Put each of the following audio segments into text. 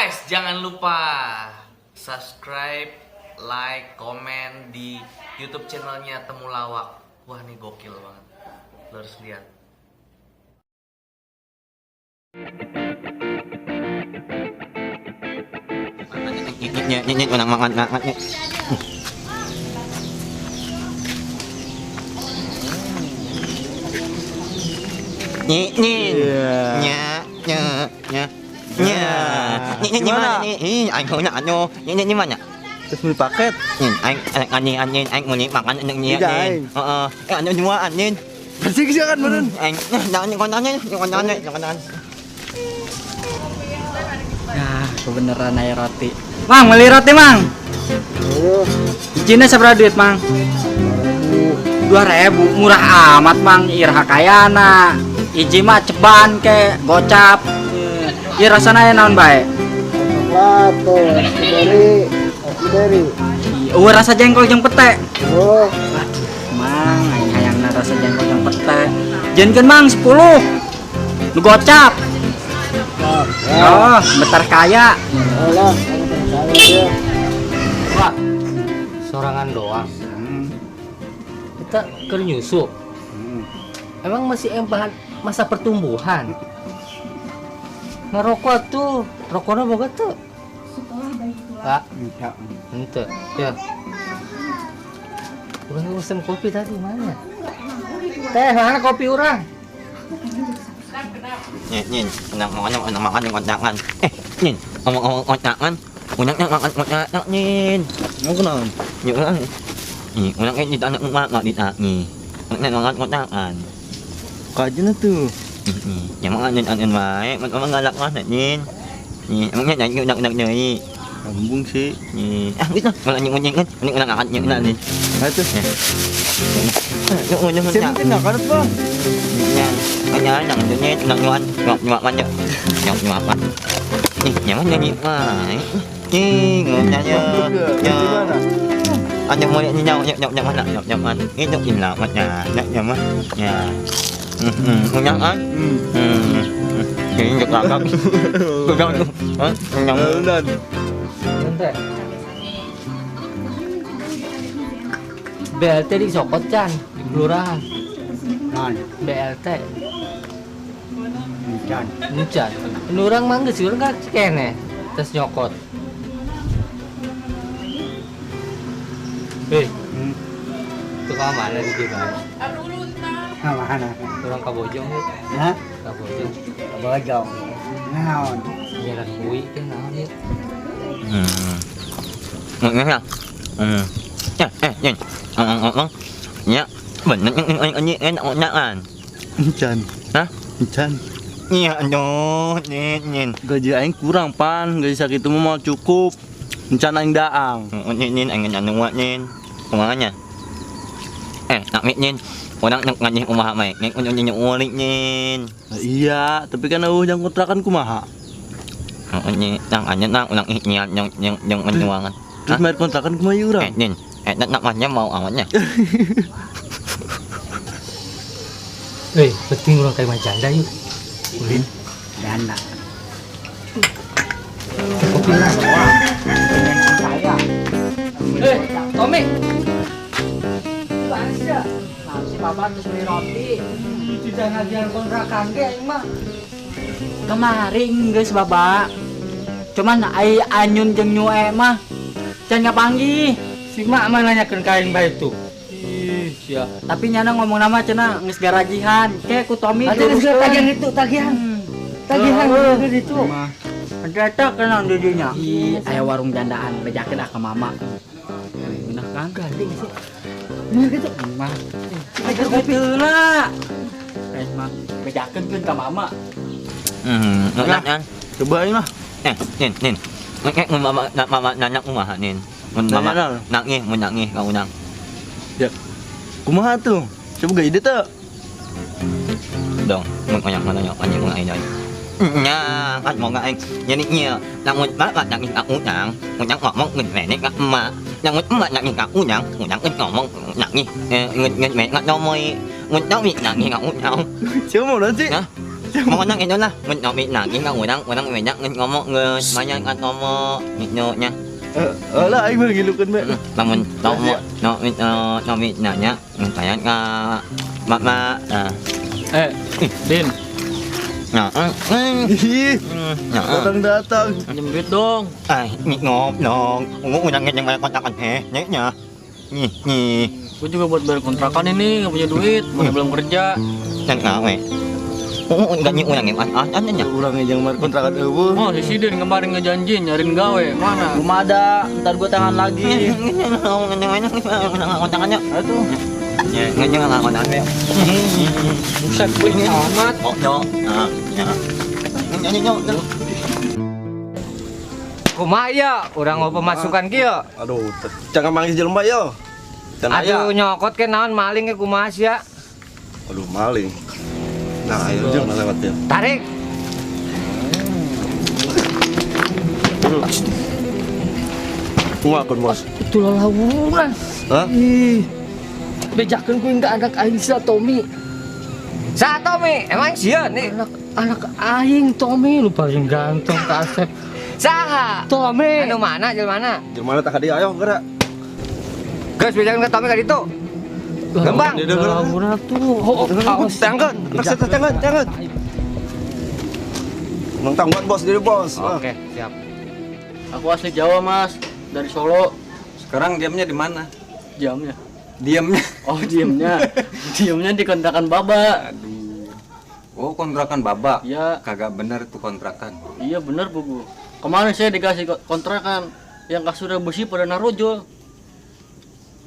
Guys, jangan lupa subscribe, like, komen di YouTube channelnya Temulawak. Wah, ini gokil banget. Lo harus lihat. Gimana? Terus beli paket. Aing anjing aing mau makan anjing Tidak, aing. Heeh. Anu semua anjing. Bersih sih kan bener. Aing jangan kontannya, kontannya, kontannya. Nah, kebenaran air roti. Mang, beli roti, Mang. Izinnya seberapa duit, Mang? 2.000, murah amat, Mang. Iraha kayana. Iji mah ceban ke gocap. Ieu rasana aya naon bae? Coklat tuh, strawberry, strawberry. Eueuh rasa jengkol jeung pete. Oh, Aduh, Mang, aing hayangna rasa jengkol jeung pete. Jenkeun Mang 10. Nu gocap. Oh, bentar kaya. alah, kamu kaya dia. Pak, sorangan doang. Kita ke nyusu. Emang masih bahan masa pertumbuhan. Ngerokok tuh, rokoknya boga tuh. Pak, ente, ya. Urang pesen kopi tadi mana? Teh, mana kopi urang? Nyin, makan makan kontakan. Nyin, ngomong-ngomong kontakan. Unangnya makan kontak nyin. Mau kenal? Nyin, nih, unangnya di tanah emak nggak di tanah. Unangnya makan kontakan. Kajian tuh. Nih, yang makan nyin nyin baik, emang galak mana nyin. Nih, emangnya nyanyi unang-unang nyanyi. Kambung sih. Nih, ah gitu, malah nyin nyin kan, ini unang akan nyin nih. Nah tuh. Nyin nyin Siapa kena kan apa? Nyan, nyan, nyan, nyan, nyuan, nyuapan ya, nyuapan. Nih, nyaman nyanyi mah. Nih, nyanyi ya. Anh mau nyanyi nhau, nhau nhau mana, nhau nhau mana. Ini nyok in lah, nya, nya nyaman, nya. Nyak kan? Ini nyok lagak. Pegang tuh. Hah? Nyam. Udah. Ente. BLT di Sokot Chan, di kelurahan. Non, BLT. encan. Encan. Nu urang mah geus urang kan kene terus nyokot. Itu ka mana di dieu bae? Mana? Urang ka Bojong yuk. Hah? Ka Bojong. Bojong. Naon? Jalan bui teh naon ieu? Nggak ya. Ya, nyin. Ya, bener ini enak enakan. Encan. Hah? Encan. Iya, aduh, nyin nyin. Gaji aing kurang pan, gaji sakitu mah mau cukup. Encan aing daang. Nyin nyin aing anu nyin. Kumaha nya? Nak nyin. Urang nak nganyih kumaha mae. Nyin nyin ulik nyin. Nah, iya, tapi kan eueuh jang kontrakan kumaha? Nyin, nang anya nang ulang nyian yang yang yang menyuangan. Terus bayar kontrakan kumaha ieu urang? Nyin. Nak namanya mau amatnya. Penting urang ka imah janda yuk. Ulin. Janda. Kopi lah. Tommy. Nah, si Bapak terus beli roti. Tidak ngajian kontrakan ge aing mah. Kemarin geus Bapak. Cuman ai anyun jeung nyue mah can ngapanggih. Si mak mah nanyakeun ka aing bae tuh. Ih, sia. Tapi nyana ngomong nama cenah geus garajihan. Ke ku Tommy Atuh geus tagihan itu, tagihan. Tagihan geus itu. Eta kenal didinya. Ih, aya warung jandaan bejakeun ah ka mama. Ngeunah kan? Gandeng sih. Bener gitu. Mah. Ayo kopi heula. Mah bejakeun keun ka mama. Nah, kan. Coba aing lah. Nin, nin. Nek mama mama nanya kumaha nin. Mun mama nangih, mun nangih ka unang. Ya. Kumaha tuh? Coba gak ide tuh. Dong, mun banyak mana nyok anjing mun aing. Nya, kan mau aing. Jadi nya, nang mun bapak nangih ka unang, unang ngomong ngeun mene ka emak. Nang mun emak nangih ka unang, unang geus ngomong nangih ngeun ngeun mene ka nomoy. Mun nangih nangih ka unang. Siapa mau sih? Hah? Mau nang itu lah, mun ngopi nagih ka urang, urang beda ngeun ngomong geus banyak kan ngomong gitu nya. Eh, lah aing mah ngilukeun be. Lamun tomo no nomi nanya kayak ka mama nah. Eh, Din, Nah, Ih, nah, datang-datang. pinjam duit dong. ah, nih ngoblok, ungu unang yang banyak kontakan he, nya, nih, nih, Gue juga buat bayar kontrakan ini, nggak punya duit, mana belum kerja. dan gawe. Ungu enggak nih unang yang an nya. Urang yang mar kontrakan eueuh. Oh, si Sidin kemarin ngejanjiin nyariin gawe, mana? Belum ada, ntar gua tangan lagi. Kontakannya, Aduh. ya, nggak kontakannya. Buset, pelit amat. Oh, no, nah, ya. Nyanyi nyo. Kumaha ya, urang mau pemasukan kieu. Aduh, jangan manggis jelema yo. Can aya. Aduh, nyokot ke naon maling ke kumaha sia. Aduh, maling. Nah, ayo jeung lewat ya. Tarik. Kumaha bos? Itu lalawuran. Hah? Ih. Bejakeun ku ka anak aing si Tommy. Sa Tommy, emang sia nih. Anak anak aing Tommy lu paling ganteng kasep. Saha? Tommy. Anu mana jelema mana? Jelema tak dia ayo gerak. Geus bejakeun ka Tommy ka ditu. Gembang. Lalawuran tuh. Oh, awas. Tangan, tangan, tangan. Nang tangguhan bos diri bos. Oke, siap. Aku asli Jawa, Mas. Dari Solo. Sekarang diamnya di mana? Jamnya. Diamnya. Oh, diemnya. Diemnya di kontrakan Baba. Aduh. Oh, kontrakan Baba. Iya, Kagak bener tuh kontrakan. iya bener, Bu. Kemarin saya dikasih kontrakan yang kasurnya besi pada narojol.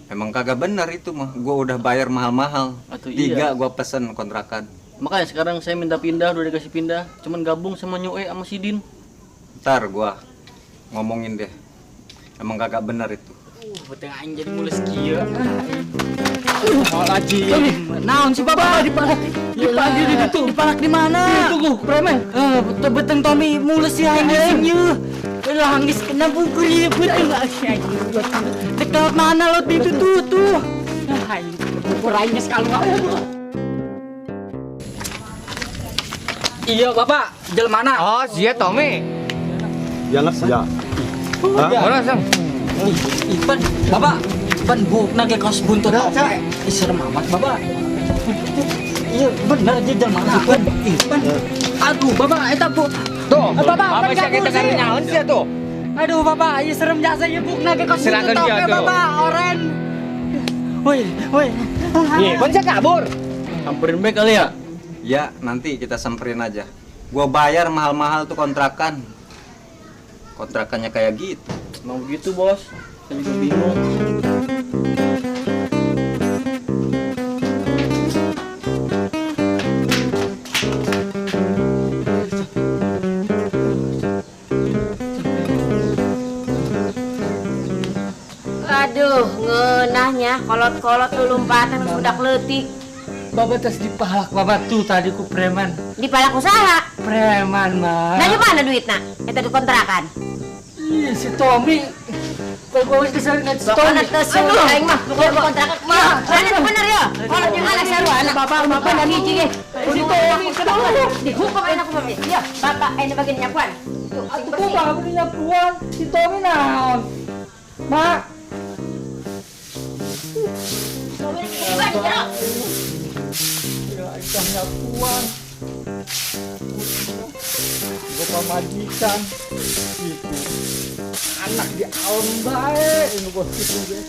Emang kagak bener itu mah. Gua udah bayar mahal-mahal. Atuh Tiga iya. gua pesen kontrakan. Makanya sekarang saya minta pindah, udah dikasih pindah. Cuman gabung sama Nyoe sama Sidin. Ntar gua ngomongin deh. Emang kagak bener itu. Beteng aing jadi mulus kieu. Oh lagi. Naon si Baba dipalak. Dipanggil di ditu. Dipalak di mana? Tunggu, preman. Eh, beteng Tommy mulus ya aing aing yeuh. Lah geus kena bungkur ieu beteng aing. Dekat mana lo itu tuh tuh. Ah, aing bungkur aing geus kaluar. Iya, Bapak, jelema mana? Oh, sia Tommy. Ya lah sia. Mana sang? Ipan, Bapak, Ipan bukna ge kos buntut. Ih, serem amat, Bapak. Iya, bener aja jelema mana? Ipan, Ipan. Aduh, Bapak, eta bu. Tuh, Bapak, apa pan sia kabur kita sih. nyaon sia tuh? Aduh, Bapak, iya serem jasa ieu bukna ge kos Serahkan buntut dia, oke, tuh. Bapak, oren. Woi, woi. Ih, pan sia kabur. Samperin baik kali ya? Ya, nanti kita samperin aja. Gua bayar mahal-mahal tuh kontrakan. Kontrakannya kayak gitu. Emang begitu, Bos. Saya juga bingung. Aduh, ngeunahnya kolot-kolot lu lompatan budak leutik. Baba tas dipalak baba tuh tadi ku preman. Dipalak usaha. Preman mah. Nah, di mana duitna? Eta di kontrakan. Ih, si Tommy. Kalau gua geus si Tommy. Pokona teu seueuh aing mah, pokona di kontrakan. Mah, mana bener ya? Kolot jeung anak sarua anak. Bapak, bapak dan hiji ge. Si Tommy kenapa? Dihukum aing aku mah. Iya, bapak aing bagian nyapuan. Tuh, sing Atuh bersih. kumaha beli nyapuan? Si Tommy naon? Mak, Tommy dihukum jero. ya aing nyapuan. Gua pamajikan gitu. Anak di alam bae, ini bos gitu ge.